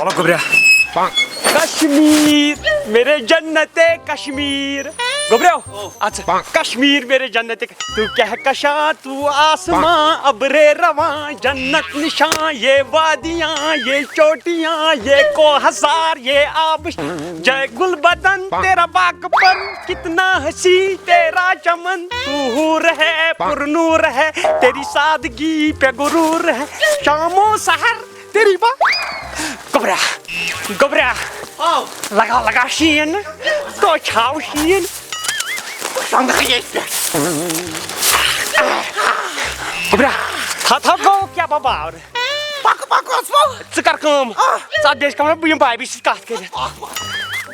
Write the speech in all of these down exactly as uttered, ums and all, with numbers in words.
وَلہٕ گوٚبریا۔ کشمیر میرے جنت کشمیر۔ گوٚبریو، اچھا، کشمیر میرے جنت، تو کہکشاں تو آسماں ابرِ رواں، جنت نشاں یہ وادیاں، یہ چوٹیاں، یہ کوہ سار، یہ آب، جے گل بدن تیرا باغبن، کتنا حسین تیرا چمن، تو حور ہے، پر نور ہے، تیری سادگی پہ غرور ہے، شام و سحر تیری با۔ گوٚبریا، گوٚبریا۔ آو۔ لگاو، لگاو شیٖن۔ تو چھاو شیٖن۔ سمکھٕ ییٚتہِ پٮ۪ٹھ۔ گوٚبریا، تھا، تھا، گوٚو کیٛاہ بہٕ باورٕ؟ پکہٕ، پکہٕ، اوس وۄنۍ۔ ژٕ کر کٲم۔ آ۔ ژٕ اَتھ بیٚیِس کمرس، بہٕ یِمہٕ بابی سۭتۍ کتھ کٔرِتھ۔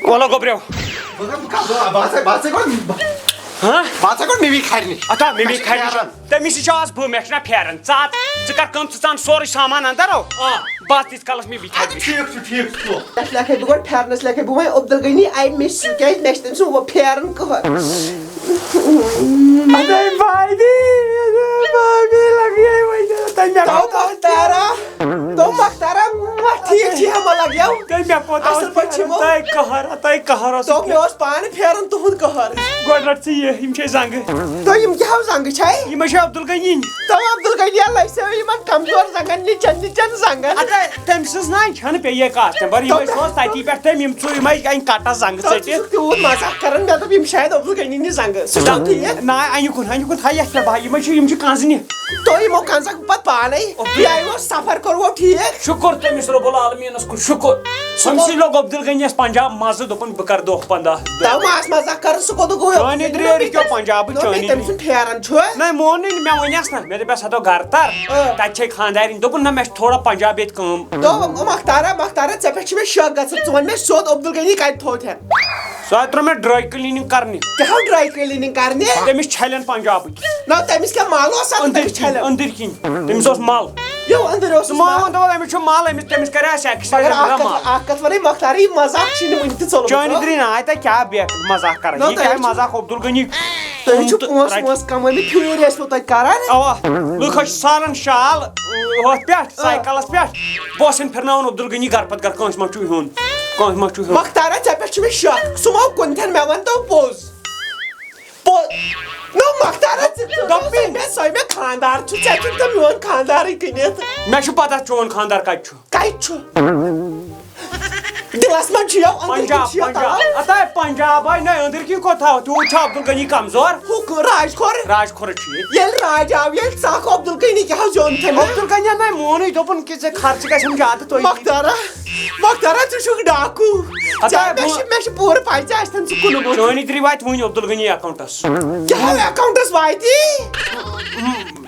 وَلہٕ گوٚبریو۔ بہٕ کَرٕ، بہٕ کَرٕ، بہٕ آسَے، بہٕ آسَے گۄڈٕ، ہاں؟ بہٕ آسَے گۄڈٕ مِمی کھرِ نِش۔ اَتھا، مِمی مےٚ چھُ کھرِ نِش۔ پھیران۔ تٔمِس نِش چھُ آز بہٕ، مےٚ چھُنہ پھیران۔ ژٕ اَتھ، ژٕ کر کٲم، ژٕ ژان سورُے سامان اندر۔ آ۔ بس تیٖتِس کالس مِمی کھرِ اَدٕ نِش۔ ٹھیٖک چھُ، ٹھیٖک چھُ۔ یَتھ لیکھے بہٕ گۄڈٕ پھیرنَس لیکھے بہٕ وۄنۍ عبدالغنی I miss you، کیٛازِ مےٚ چھِ تٔمۍ سُنٛد پھیران قہر۔ اَدَے بابی، اَدَے بابی، لگے وۄنۍ تۄہہِ مےٚ تو کوٗتاہ مختارا، تو مختارا، ما ٹھیٖک چھِ ہا، ما لگیو؟ تۄہہِ مےٚ کوٗتاہ اَصٕل اوس پٲٹھۍ چھِ یِمو۔ تۄہہِ قہر، تۄہہِ قہر اوس۔ تو مےٚ اوس پانہٕ پھیران تُہُنٛد قہر۔ گۄڈٕ رَٹ ژٕ یہِ، یِم چھِ اَسہِ زنٛگہٕ۔ تو یِم کیٛاہ ہو زنٛگہٕ چھے؟ یِم چھِ عبدالغنی۔ تو عبدالغنی لَسیو یِمن کمزور زنٛگن، نِچن نِچن زنٛگن۔ اَدٕ تٔمۍ سٕنٛز نہ چھَنہٕ پیٚیہِ کَتھ تہِ، مگر یِمے تو سوز تَتی پٮ۪ٹھ تٔمۍ، یِم ژٕ یِمے اَنہِ کَٹَس زنٛگہٕ تو ژٕ ژٔٹِتھ۔ چھُکھ تیوٗت مزاق کران، مےٚ دوٚپ یِم شاید عبدالغنی نِش زنٛگہٕ۔ سُہ چھُ ٹھیٖک۔ نہ، اَنیُکُن، اَنیُکُن تھاو یَتھ پٮ۪ٹھ بہٕ، یِمے چھِ، یِم چھِ کنٛزنہِ۔ تو یِمو کنٛزکھ پتہٕ پانے۔ اوکے۔ یہِ آیوٕ سفر کوٚروٕ ٹھیٖک۔ شُکُر تٔمِس رب العالمیٖنَس کُن، شُکُر۔ سُہ أمۍ سٕے کوٚر لوٚگ عبدالغنیَس پنجاب مزٕ، دوٚپُن بہٕ کرٕ دۄہ پنٛداہ۔ تو ماس مزاق کران، سُہ کوٚت گوٚو؟ چٲنی درٛٲرۍ کیٛاہ پنجابٕے نہ، چٲنی تٔمۍ درٛٲرۍ۔ سُنٛد پھیران چھُ۔ نہ، مونُے نہٕ، مےٚ ووٚن یَس نہ، مےٚ دوٚپ یَس ہتو گرٕ تر، آ۔ تَتہِ چھے خانٛدارِنۍ، دوٚپُن نہ مےٚ چھِ تھوڑا پنجاب ییٚتہِ کٲم۔ تو مختارا، مختارا، ژےٚ پٮ۪ٹھ چھِ مےٚ شک گژھان، ژٕ وَن مےٚ سیوٚد عبدالغنی کَتہِ تھوٚو تھٮ۪ن؟ سُہ ہا ترٛوو مےٚ ڈراے کلیننگ کرنہِ۔ کیٛاہ ہو ڈراے کلیننگ کرنہِ؟ تٔمِس چھلن پنجابٕکۍ۔ نہ، تٔمِس کیٛاہ مَل اوس اَتھ أنٛدٕرۍ تٔمِس چھلن؟ کِنۍ، أنٛدٕرۍ کِنۍ۔ تٔمِس اوس مَل۔ یو أنٛدٕرۍ اوس ژٕ ما مَل۔ وَن دَپان أمِس چھُ مَل، أمِس، تٔمِس کریٛاہ سٮ۪کٕس مگر اَکھ کَتھ، مَل۔ اَکھ کَتھ وَنٕے مۄختارٕے، یہِ مذاق چھِنہٕ وٕنہِ تہِ ژوٚلمُت۔ چٲنۍ درٛے نا، آے تۄہہِ کیٛاہ بیٚیہِ مذاق کران؟ نہ، یہِ تۄہہِ کیٛاہ چھُ، مذاق عبدالغنی؟ تُہۍ چھِو پونٛسہٕ وونٛسہٕ کمٲومٕتۍ، پھیوٗر ٲسۍ وٕ تۄہہِ کران۔ اَوا، لُکھ حظ چھِ ساران شال، ہُتھ پٮ۪ٹھ، آ۔ سایکلس پٮ۪ٹھ۔ بہٕ اوسُن پھِرناوان عبدالغنی گرٕ پتہٕ گرٕ، کٲنٛسہِ ما چھُ ہیوٚن؟ کٲنٛسہِ ما چھُ ہیوٚن؟ مۄختارا، ژےٚ پٮ۪ٹھ چھُ مےٚ شک۔ سُہ ما کُنہِ تھٮ۪ن، مےٚ وَن تو پوٚز۔ پوٚز۔ نو، مۄختارا، ژٕ، ژٕ دوٚپُن۔ دوٚپُن مےٚ، سۄے مےٚ خانٛدار چھُ، ژےٚ چھُکھ تہٕ میون خانٛدارٕے کٕنِتھ۔ مےٚ چھُ پتہ چون خانٛدار کتہِ چھُ۔ کتہِ چھُ؟ دِلس منٛز چھُ یو، أنٛدٕرۍ کِنۍ پنجاب، چھُ یو پنجاب۔ تَلان۔ اَتھ آے پنجاب، آے نہ أنٛدٕرۍ کِنۍ کوٚت تھاوَتھ؟ تیوٗت چھُ عبدالغنی کمزور۔ ہُہ کُ-، راج کھۄر۔ راج کھۄرٕ چھُ ییٚتہِ۔ ییٚلہِ راج آو، ییٚلہِ ژکھ عبدالغنی کیٛاہ حظ زیوٗن تٔمۍ؟ عبدالغنی نَے مونُے، دوٚپُن کہِ ژےٚ خرچہٕ گژھٮ۪م زیادٕ تُہۍ۔ مۄختارا، مۄختارا، ژٕ چھُکھ ڈاکوٗ۔ ہتا ژےٚ، مےٚ بہٕ چھِ، مےٚ چھِ پوٗرٕ پَے ژےٚ آسہِ تَن سُہ کُنمُت۔ چٲنی ترٛی واتہِ وٕنہِ عبدالغنی اکاونٹس۔ کیٛاہ ہو اکاونٹس واتی؟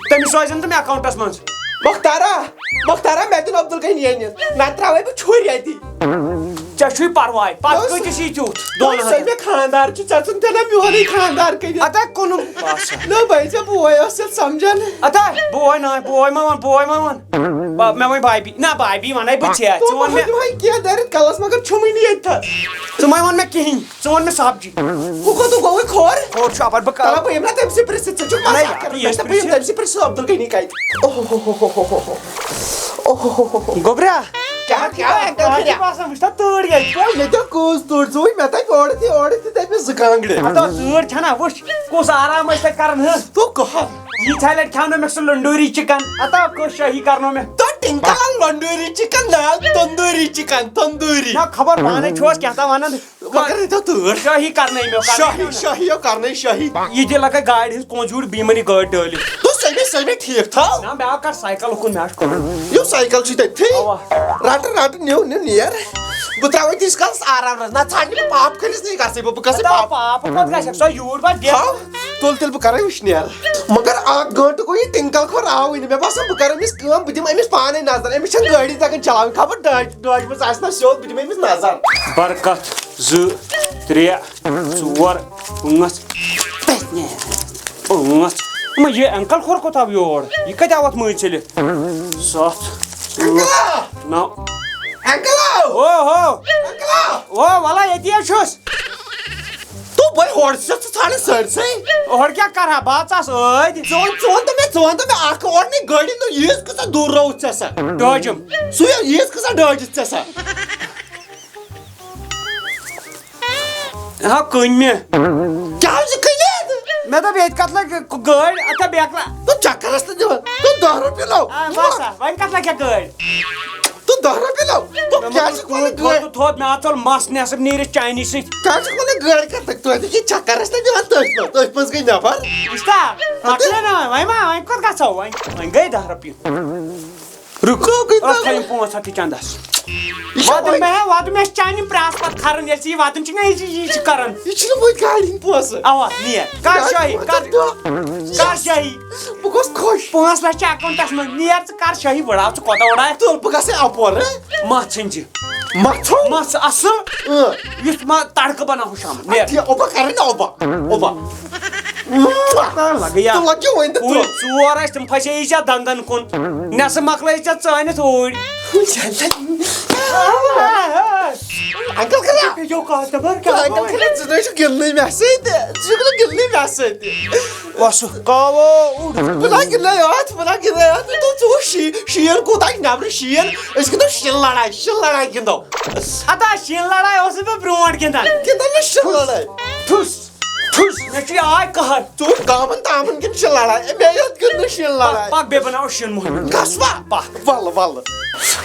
تٔمِس سوزن تہٕ مےٚ اکاونٹس منٛز۔ مۄختارا، مۄختارا، مےٚ دیُن عبدالغنی أنِتھ، نتہٕ ترٛاوَے بہٕ چھُرۍ اَتی۔ ژےٚ چھُے پرواے، پتہٕ دوٚپُس، کۭتِس یی تیوٗت؟ دۄن دوٚپُس، ہتن۔ مےٚ خانٛدار چھُ، ژےٚ ژھُن تہِ نہ میونُے خانٛدار کٔرِتھ۔ اتا کُنُم۔ نہ بھائی، ژےٚ بوے اوس یتھ سمجھان۔ اتا بوے نہ، بوے ما وَن، بوے ما وَن۔ با-، مےٚ وَنہِ بابی، نہ بابی وَنَے بہٕ ژےٚ، ژٕ وَن مےٚ۔ دوٚپُن، وۄنۍ کینٛہہ دٲرِتھ کلس مگر چھُمٕے نہٕ ییٚتہِ تھَس۔ ژٕ مَے وَن مےٚ کِہیٖنۍ، ژٕ وَن مےٚ سبزی۔ ہُہ کوٚت گوٚوُے کھور؟ کھور چھُ اپٲرۍ، بہٕ تَلہ کَرٕ۔ بہٕ یِمہٕ نا تٔمۍ سٕے پرٛژھِتھ، ژٕ چھُکھ نہ، مزاق یہِ کران، یہِ مےٚ چھُ بہٕ یِمہٕ پرٛژھِتھ۔ تٔمۍ سٕے پرٛژھِتھ، عبدالغنی کَتہِ؟ اوہ ہو ہو۔ گوٚبرا۔ کیٛاہ، کیٛاہ، اَتہِ کیٛاہ؟ باسان، وٕچھ تہ تۭر ییٚتہِ۔ ییٚتہِ کۭژ تۭر، ژٕ وٕچھ مےٚ تَتہِ اورٕ تہِ، اورٕ تہِ تَتہِ مےٚ زٕ کانٛگرِ۔ ہتو تۭر چھَنہ، وٕچھ، کُس آرام ٲسۍ تَتہِ کران، ہہ؟ تو کہر؟ ییٖژاہ لَٹہِ کھیٛاونو مےٚ سُہ لنڈوٗری چِکن، ہتو کٔژ شٲہی کرنو مےٚ۔ تو ٹِنکل لنڈوٗری چِکن نہ، تندوٗری چِکن، تندوٗری۔ نہ خبر پانے چھُس کیٛاہ تام ونان۔ مگر یہِ تو تۭر۔ شٲہی کرنٲے مےٚ، کرنٲے شٲہی، مےٚ۔ شٲہی یو کرنٲے شٲہی۔ یہِ دِ لگے گاڑِ ہٕنٛز کونٛز یوٗرۍ، بیٚیہِ مہ نی گٲڑۍ ڈٲلِتھ۔ تو سۄ مےٚ، سۄ مےٚ ٹھیٖک تھاو۔ نہ، مےٚ آو کر سایکل کُن، مےٚ آو چھُ کُن۔ یو سایکل چھُے تَتہِ تھٕے۔ اوا۔ رٹہٕ رٹہٕ نیو نیو نیر۔ بہٕ ترٛاوے تیٖتِس کالس آرام رس۔ نہ ژھانڈ نہٕ مےٚ پاپ کھٔلِس نِش گژھے بہٕ، بہٕ گژھے پتہٕ آو پاپ۔ پاپ، پتہٕ گژھکھ سۄ یوٗرۍ پتہٕ دِتھ۔ تھاو، تُل تیٚلہِ بہٕ کرے وٕشنیر۔ مگر اکھ گٲنٹہٕ گوٚو یہِ ٹِنکل کھور آوٕے نہٕ۔ مےٚ باسان بہٕ کرٕ أمِس کٲم، بہٕ دِمہٕ أمِس پانے نظر، أمِس چھنہٕ گٲڑی تگان چلاوٕنۍ، خبر ڈٲج، ڈٲج منٛز آسہِ نا سیوٚد، بہٕ دِمہٕ أمِس نظر۔ برکت، زٕ، ترٛےٚ، ژور، پانٛژھ، پانٛژھ۔ یہِ انکل کھور کوٚت آو یور؟ یہِ کتہِ آو اتھ مٔنٛزۍ ژٔلِتھ؟ ستھ، ٲٹھ، نو۔ انکل! او ہو! انکل! او ولا ییٚتی حظ چھُس۔ تو بھائی ہور سے ژٕ ژھانڈ سٲرسٕے۔ ہور کیٛاہ کرٕ ہا؟ بہٕ ہا ژاس ٲدۍ۔ ژٕ وَن، ژٕ وَن تہٕ مےٚ، ژٕ وَن تہٕ مےٚ اکھ اور نہٕ گٲڑی نہٕ ییٖژ کۭژاہ دوٗر رٲوٕتھ ژےٚ سا۔ ڈٲجِم۔ سُے ییٖژ کۭژاہ ڈٲجِتھ ژےٚ سا۔ ہا، کٔنۍ مےٚ۔ کیٛاہ چھُ کٕنِتھ؟ مےٚ دوٚپ، ییٚتہِ کَتھ لَگہِ گٲڑۍ، اَتھ ہا بیکلا۔ تہٕ چکرَس تہِ دِوان۔ تہٕ دَہ رۄپیہِ لو۔ آ، بَس ہا، وۄنۍ کَتھ لَگہِ گٲڑۍ؟ تہٕ دَہ رۄپیہِ لو۔ تہٕ مےٚ کیٛاہ ما چھُکھ وَنان کوٚر گٲڑۍ؟ تھوٚد، تھوٚد، مےٚ آو ژوٚل مَس نٮ۪صٕف نیٖرِتھ چاینی سۭتۍ۔ کیٛاہ چھُکھ وَنان گٲڑۍ کَتھ لَگہِ؟ تۄہہِ تہِ چھِ چکرَس تہِ دِوان تٔتھۍ منٛز۔ تٔتھۍ منٛز گٔے نٮ۪بر۔ وٕچھتا، مۄکلے نا وۄنۍ، وۄنۍ ما، وۄنۍ کوٚت گژھو وۄنۍ؟ وۄنۍ گٔے دَہ رۄپیہِ۔ رُکو، گٔے اتھ دَہ۔ تھٲیِم پانٛژھ ہتھ تہِ چندس۔ یہِ چھا وۄدُن وۄنۍ؟ مےٚ ہا، وۄدُن مےٚ چھِ چانہِ پرٛاس پتہٕ کھران، ییٚلہِ ژٕ یہِ وۄدُن چھُکھ نا، یہِ چھِ، یہِ چھِ کران۔ یہِ چھُنہٕ وۄنۍ گاڑِ ہِنٛدۍ پونٛسہٕ۔ اوا، نیر۔ کر گاڑِ شٲہی، ہِنٛدۍ کر، پونٛسہٕ دِوان۔ کر شٲہی۔ بہٕ گوٚژھ خۄش۔ پانٛژھ لچھ چھِ اکاونٹس منٛز، نیر ژٕ کر شٲہی، وٕڑاو ژٕ کوتاہ وٕڑایکھ۔ تُل، بہٕ گژھٕ اپور، ہہ؟ مژھ ژھٕنجہِ۔ مژھو؟ مژھ اصل۔ اۭں۔ یُتھ ما تڑکہٕ بناوہو شامن۔ نیر۔ اَدٕ یہِ اوبا کرٕ نا اوبا۔ اوبا۔ لگیا۔ تہٕ لگیو وۄنۍ تہٕ وُنۍ تہٕ۔ ژور ٲسۍ، تِم پھسے ژےٚ دندن کُن۔ نٮ۪صٕف مۄکلٲے ژےٚ ژٲنِتھ اوٗرۍ۔ انکل خرا۔ یہِ کَتھ دَپان کیٛاہ انکل گوٚو؟ خرا، ژٕ نَے چھُکھ گِنٛدنٕے مےٚ سۭتۍ۔ ژٕ چھُکھ نہٕ گِنٛدنٕے مےٚ سۭتۍ۔ وَسُکھ کاوو اوٚڑ۔ بہٕ نا گِنٛدنَے اَتھ، بہٕ نا گِنٛدنَے اَتھ۔ مےٚ دوٚپ، ژٕ وُچھ شی-، شیٖن کوٗتاہ چھُ نٮ۪برٕ، شیٖن۔ أسۍ گِنٛدو شِنہٕ لڑاے، شِنہٕ لڑاے گِنٛدو۔ ہتا شیٖن لڑاے اوسُس بہٕ برونٛٹھ گِنٛدان۔ گِنٛدو نا شِنہٕ لڑاے۔ ٹھُس۔ ٹھُس، مےٚ چھُ یہِ آے قہر۔ ژٕ وٕچھ گامن تامن کِنہٕ چھِ لڑاے؟ مےٚ یوت کِنہٕ نہٕ چھِ لڑاے؟ پکھ، پکھ، بیٚیہِ بناوو شِن مۄہنیو۔ گژھ وا؟ پکھ۔ ولہٕ، ولہٕ۔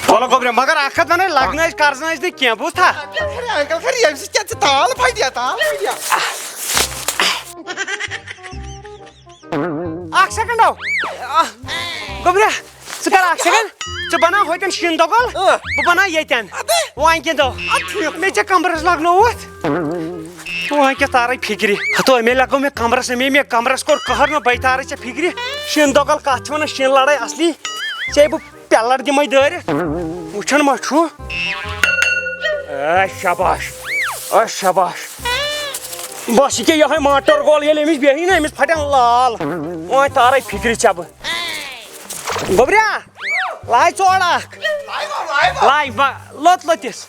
وَلہٕ گوٚبریا، مگر اکھ کتھ ونے، لگنٲوۍ قرض نٲوۍ نہٕ کینٛہہ، بوٗزتھا؟ انکل خیر، انکل خیر، ییٚمہِ سۭتۍ کیٛاہ ژٕ تال پھٹیا، تال پھٹیا۔ اکھ سیکنڈ او۔ آہ، گوٚبریا، ژٕ کر اکھ سیکنڈ، ژٕ بناو ہوتٮ۪ن شیٖن دۄگل، اۭں۔ بہٕ بناو ییٚتٮ۪ن۔ اَدٕ؟ وۄنۍ کیٛاہ دۄہ؟ اَدٕ ٹھیٖک۔ مےٚ ژےٚ کمرس لگنووُتھ۔ وۄنۍ کیٛاہ تارے فِکرِ؟ ہتو، اَمے لگوو مےٚ کمرس، اَمے مےٚ کمرس کوٚر قہر، نہ بے تارے ژےٚ فِکرِ۔ شیٖن دۄگل کتھ چھِ ونان، شیٖن لڑٲے اصلی۔ ژےٚ بہٕ پیلٹ دِمے دٲرِتھ۔ وٕچھان ما چھُ؟ اے شاباش، اے شاباش۔ بس یہِ کیٛاہ یِہوٚے ماٹر گول، ییٚلہِ أمِس بیٚہی نہ، أمِس پھٹن لال۔ وۄنۍ تارے فِکرِ ژےٚ بہٕ۔ گوٚبریا، لایہِ ژوڑ اکھ۔ لایہِ، لوٚت لوٚتِس۔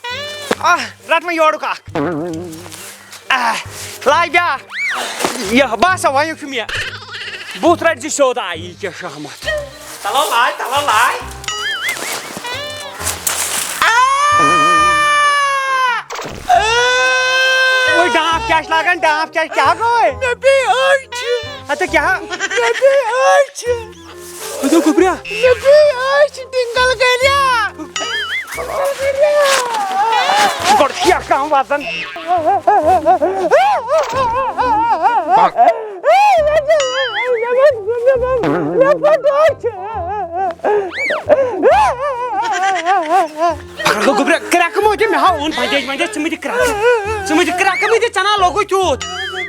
آہ، رٹ وۄنۍ یورُک اکھ۔ آہ، لایہِ بیٛاکھ۔ یہِ، باسا، وۄنۍ چھُ مےٚ۔ بُتھ رٹہِ زِ سیوٚد، آ، یہِ کیٛاہ شہمت۔ تلو لایہِ، تلو لایہِ۔ آہ! وۄنۍ ڈانٛپ کیٛاہ چھِ لاگان؟ ڈانٛپ کیٛاہ، کیٛاہ گوٚو؟ مےٚ پیٚیہِ أچھ۔ ہتہٕ کیٛاہ؟ مےٚ پیٚیہِ أچھ۔ ہتہٕ گوٚبریا۔ مےٚ پیٚیہِ أچھ، ٹِنٛگل گٔریا۔ گۄڈٕ چھُ یَتھ کَم وَزَن۔ مےٚ پھٔٹ أچھ۔ اگر گوٚو گوٚبرا، کرٛٮ۪کہٕ مہٕ دِ، مےٚ ہاو اوٚن بنڈیج ونڈیج، ژٕ مہٕ دِ کرٛٮ۪کہٕ، ژٕ مہٕ دِ کرٛٮ۪کہٕ مہٕ دِ، ژےٚ نا لوگُے تیوٗت،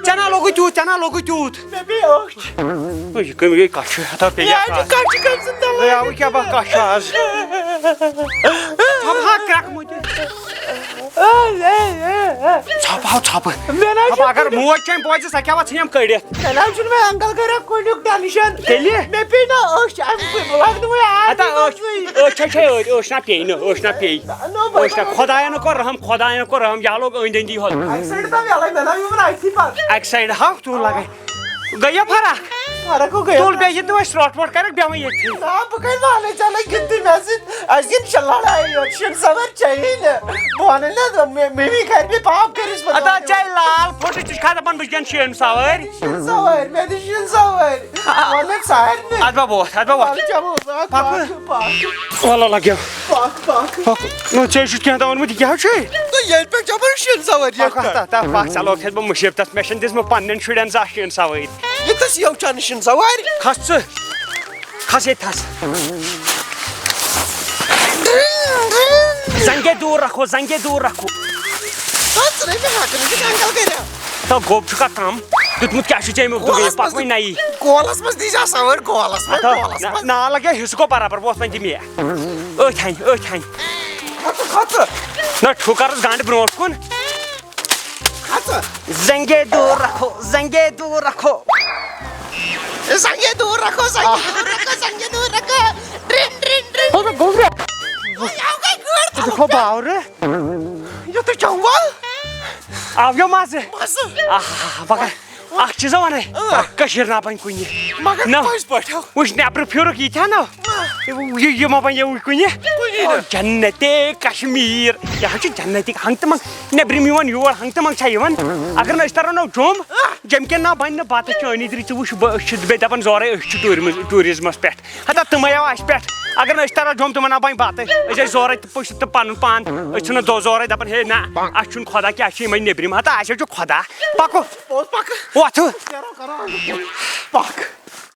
ژےٚ نا لوگُے تیوٗت، ژےٚ نا لوگُے تیوٗت۔ مےٚ پیٚیہِ أچھ۔ ہے، یہِ کٔمۍ گٔے کَچھِ؟ ہتا پیٚیہِ یہِ اَتھ آز۔ کَچھِ کٔمۍ سٕنٛدِ تَلہٕ؟ ہے، اَوٕ کیٛاہ بہٕ کَچھِ آز؟ ژھۄپہٕ ہا کرٛٮ۪کہٕ مہٕ دِ۔ ژھۄپہٕ ہاو ژھۄپہٕ۔ مےٚ نہ حظ ژھۄپہٕ، اگر چھُنہٕ موج چھَنہٕ بوزِ، سۄ کیٛاہ وَ ژھٕنٮ۪م کٔڑِتھ؟ مےٚ نہ حظ چھُنہٕ وۄنۍ انکل گرا کُنیُک ٹینشن۔ تیٚلہِ؟ مےٚ پیٚیہِ نہ أچھ اَمہِ کُے، بہٕ لَگہٕ نہٕ وۄنۍ آز أچھ۔ أچھ چھے أچھ، أچھ نہ پیٚیہِ نہٕ، أچھ نہ پیٚیہِ۔ نہ، نہ، أچھ نہ، خۄدایَن کوٚر رحم، خۄدایَن کوٚر رحم، یہِ ہا لوٚگ أنٛدۍ أنٛدی ہوت۔ اَکہِ سایڈٕ تام یَلَے، مےٚ نہ یِمَن اَتھی پَتہٕ۔ اَکہِ سایڈٕ ہا، تُل لَگَے۔ گٔیہ فرق؟ فرق گوٚو گٔیہ۔ تُل بیٚیہِ یہِ تہِ وۄنۍ سرٛوٹھ ووٹھ کَرَکھ بیٚہوان ییٚتھی۔ آ، بہٕ کَتہِ وَنَے ژےٚ لَگہِ گِنٛدنٕے مےٚ سۭتۍ۔ اَسہِ گِنٛد شےٚ لَڑایہِ یوت، شِنہٕ سَوٲرۍ چَیی نہٕ۔ بہٕ وَنَے نہ، مےٚ، مٔمی کَرِ مےٚ پاپھ کٔرِس پَتہٕ۔ اَدا چاے لال پھوٚٹُے، ژٕ چھُکھ دَپان بہٕ چھُس گِنٛدان شِنہٕ سَوٲرۍ۔ شِنہٕ سَوٲرۍ، مےٚ تہِ چھِ شِنہٕ سَوٲرۍ۔ آ۔ وَن مےٚ سارنٕے۔ اَدٕ بہٕ ووتھ، اَدٕ بہٕ ووتھ۔ وَلہٕ چَمو، پَکھ، پَکھ۔ پَکھ، پَکھ۔ وَلہٕ لَگیو۔ پَکھ، پَکھ۔ پَکھ۔ نہ، ژےٚ چھُتھ کینٛہہ تام ووٚنمُت، یہِ کیٛاہ چھُے؟ تہٕ ییٚلہِ پٮ۪ٹھ چَمو شِنہٕ سَوٲرۍ یَتھ پَکھ، پٮ۪ٹھ۔ تَتھ، تَتھ پَکھ، ژَلو کھٮ۪تھ بہٕ مُشِب تَتھ، مےٚ چھَنہٕ دِژمٕژ پنٛنٮ۪ن شُرٮ۪ن زانٛہہ شِنہٕ سَوٲرۍ۔ یہِ تَس یَو چَنہٕ شِنہٕ سَوارِ۔ کھَس ژٕ۔ کھس ییٚتہِ تھس۔ زنگے دور رکھو، زنگے دور رکھو۔ تہٕ ژٕ نے مےٚ ہٮ۪کہٕ نہٕ دِتھ انکل کٔرِتھ۔ تو گوٚب چھُکھا کم؟ دیُتمُت کیٛاہ چھُ ژےٚ اَمیُک؟ دوٚپُے گولس منٛز پکوٕے نَیی۔ گولس منٛز دیٖزِ ہا سوٲرۍ، گولس منٛز، ہتو، گولس نہ، منٛز۔ نہ لگے حصہٕ گوٚو برابر، ووت وۄنۍ دِ مےٚ۔ أتھۍ ہَنہِ، أتھۍ ہَنہِ۔ کھژٕ، کھژٕ۔ نہ، ٹھُکرس گنٛڈ برونٛٹھ کُن۔ کھژٕ۔ زنگے دور رکھو، زنگے دور رکھو۔ زنگے دور رکھو، زنگے دور رکھو، زنگے دور رکھو۔ ڈرن، ڈرن، ڈرن۔ ہو، گوٚو برٛا۔ وۄنۍ آو گٔے گٲڑۍ ژٕ دِکھو تھوٚد۔ باورٕ۔ یُتھُے چنٛگول۔ آو یو مزٕ۔ مزٕ۔ آہ، بگا۔ اکھ چیٖزا وَنے، کٔشیٖر نہ بَنہِ کُنہِ۔ مگر نہ۔ پٔزۍ پٲٹھۍ ہا۔ وٕچھ، نٮ۪برٕ پھیورُکھ یہِ تہِ ہا نہ۔ یہِ، یہِ ما بَنہِ یہِ کُنہِ؟ کُنہِ نہٕ۔ جنتِ کشمیر۔ یہِ حظ چھُ جنتِ ہنٛگ تہٕ منٛگ۔ نٮ۪برِم یِوان یور، ہنٛگ تہٕ منٛگ چھا یِوان؟ اگر نہٕ أسۍ تَرو نہ جوٚم، جوٚمہِ کٮ۪ن نہ بَنہِ نہٕ بَتہٕ چٲنی تہِ۔ ژٕ وٕچھ، بہٕ، أسۍ چھِ بیٚیہِ دَپان زورَے أسۍ چھِ ٹوٗرِمٕز-، ٹوٗرِزمَس پٮ۪ٹھ۔ ہتا تِمے آو اَسہِ پٮ۪ٹھ۔ اگر نہٕ أسۍ تَرو جوٚم، تِمَن نہ بَنہِ بَتہٕ۔ أسۍ ٲسۍ زورَے تہٕ پٔژھۍ تہٕ پَنُن پان۔ أسۍ چھِنہٕ دۄہ زورَے دَپان، ہے نہ، اَسہِ چھُنہٕ خۄدا کینٛہہ، اَسہِ چھِ یِمَے نٮ۪برِم۔ ہتا اَسہِ حظ چھُ خۄدا۔ پَکو۔ پوٚز پَکہٕ۔ وۄتھٕ۔ پَکھ۔